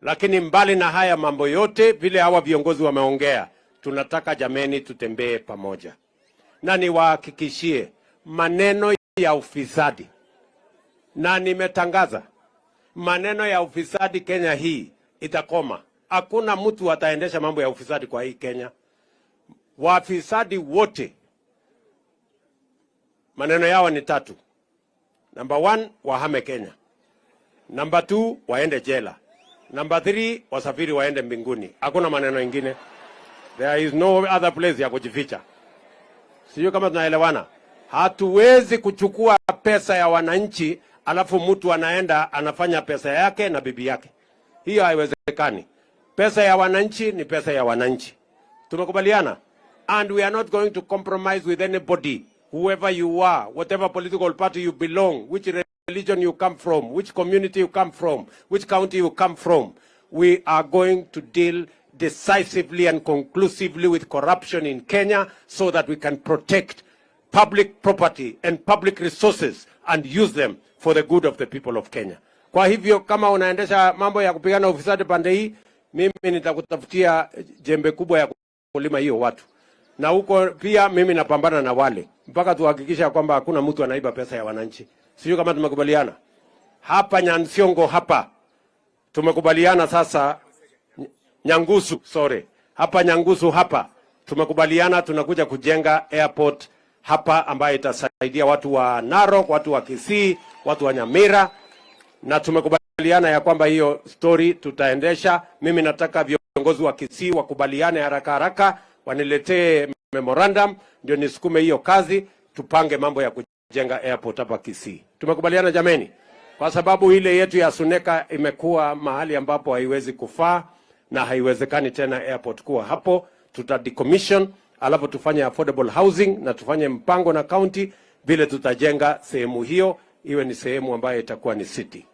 Lakini mbali na haya mambo yote, vile hawa viongozi wameongea, tunataka jameni, tutembee pamoja, na niwahakikishie maneno ya ufisadi, na nimetangaza maneno ya ufisadi Kenya hii itakoma. Hakuna mtu ataendesha mambo ya ufisadi kwa hii Kenya. Wafisadi wote maneno yao ni tatu. Number one, wahame Kenya. Number two, waende jela. Number three, wasafiri waende mbinguni. Hakuna maneno ingine. There is no other place ya kujificha. Sijui kama tunaelewana. Hatuwezi kuchukua pesa ya wananchi alafu mtu anaenda anafanya pesa yake na bibi yake. Hiyo haiwezekani. Pesa ya wananchi ni pesa ya wananchi. Tumekubaliana? And we are not going to compromise with anybody, whoever you are, whatever political party you belong, which religion you come from, which community you come from, which county you come from. We are going to deal decisively and conclusively with corruption in Kenya so that we can protect public property and public resources and use them for the good of the people of Kenya. Kwa hivyo kama unaendesha mambo ya kupigana ufisadi pande hii, mimi nitakutafutia jembe kubwa ya kulima hiyo watu, na huko pia mimi napambana na wale mpaka tuhakikisha kwamba hakuna mtu anaiba pesa ya wananchi. Sijui kama tumekubaliana hapa Nyansiongo hapa tumekubaliana sasa. Nyangusu, sorry, hapa Nyangusu hapa tumekubaliana tunakuja kujenga airport hapa ambayo itasaidia watu wa Narok, watu wa Kisii, watu wa Nyamira, na tumekubaliana ya kwamba hiyo story tutaendesha. Mimi nataka viongozi wa Kisii wakubaliane haraka haraka, waniletee memorandum ndio nisukume hiyo kazi, tupange mambo ya kujenga airport hapa Kisii. Tumekubaliana jameni? Kwa sababu ile yetu ya Suneka imekuwa mahali ambapo haiwezi kufaa na haiwezekani tena airport kuwa hapo. Tuta decommission alafu tufanye affordable housing na tufanye mpango na county vile tutajenga sehemu hiyo iwe ni sehemu ambayo itakuwa ni city.